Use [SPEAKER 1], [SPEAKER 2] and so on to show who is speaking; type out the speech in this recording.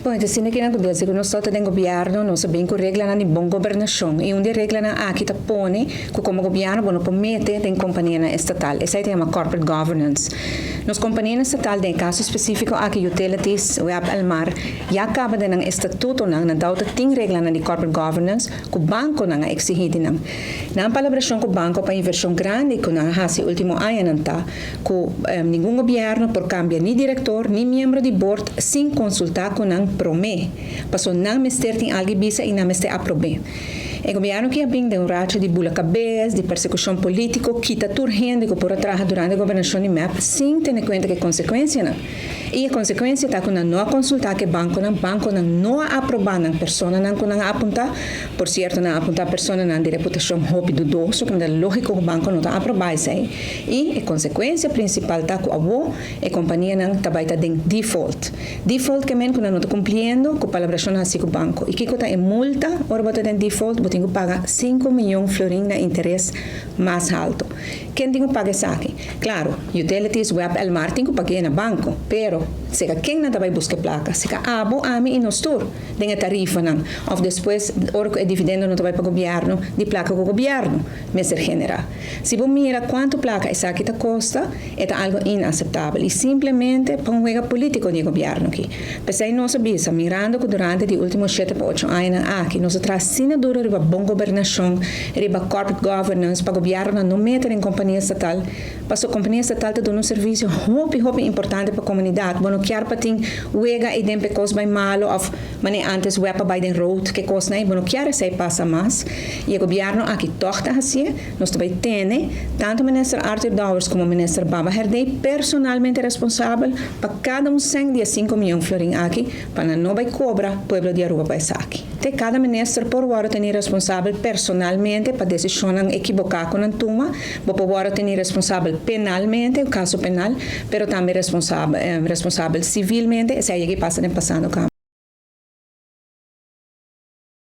[SPEAKER 1] Bon, e ta asina ki nan ku desde ku nos tabata den gobièrnu nos a bin ku reglanan di bon gobernashon i un di e reglanan aki ta pone ku komo gobièrnu bo no por mete den kompanianan estatal. Esei ta yama corporate governance. Nos kompanianan estatal den e kaso spesífiko aki Utilities, web, Elmar, ya kaba den nan estatutonan nan tabata tin reglanan di corporate governance ku bankonan a eksihí di nan. Nan palabrashon ku banko pa invershon grandi ku nan a hasi último añanan ta ku ningun gobièrnu por kambia ni direktor ni miembro di bord sin konsultá ku nan promé, paso nan mester tin algu bisa i nan mester aprob'é. E gobièrnu ki a bin den un racha di bula kabes, di persekushon polítiko, kita tur hende ku por a traha durante gobernashon di mep sin tene kuenta ku e konsekuensianan. I e konsekuensia ta ku nan no a konsultá ku e bankonan, bankonan no a aprobá nan personanan ku nan a apuntá, por sierto nan a apuntá personanan di reputashon hopi dudoso, ku ta lógiko ku banko no ta aprobá esei. I e konsekuensia prinsipal ta ku awó e kompanianan ta bai ta den default. Default ke men ku nan no ta kumpliendo ku palabrashonnan hasi ku banko. I kiko ta e multa ora bo ta den default? Bo tin ku paga sinku miyon florin na interes mas haltu. Ken tin ku paga esaki? Klaro, Utilities, web, Elmar tin ku pag'é na banko. Pero, seka ken nan ta bai buska e plaka? Seka abo, ami i nos tur den e tarifanan. Òf despues ora ku e dividendo no ta bai pa gobièrnu, di plaka ku gobièrnu mester generá. Si bo mira kuantu plaka esaki ta kosta, e ta algu inaseptabel i simplemente pa un wega polítiko di e gobièrnu aki. P'esei nos a bisa, mirando ku durante di último shete pa ocho añanan aki nos a traha asina duru riba bon gobernashon, riba corporate governance pa gobièrnunan no mete den kompania estatal, pasobra kompania estatal ta duna un servisio hopi hopi importante pa komunidat. Bo no kier pa tin wega ei den p'e kos bai malu òf manera antes web a bai den rood ke kosnan ei, bo no kier esei pasa mas. I e gobièrnu aki tòg ta hasié. Nos ta bai tene tantu Minister Arthur Dowers komo Minister Baba Herdé personalmente responsabel pa kada un sèn di e 5 miyon florin aki pa nan no bai kobra pueblo di Aruba pa esaki. Te kada minister por wòrdu tení responsabel personalmente pa desishonnan ekiboká ku nan tuma, bo por wòrdu tení responsabel penalmente, un kaso penal, pero tambe responsabel, responsabel sivilmente, esei a pasa den pasado kaba.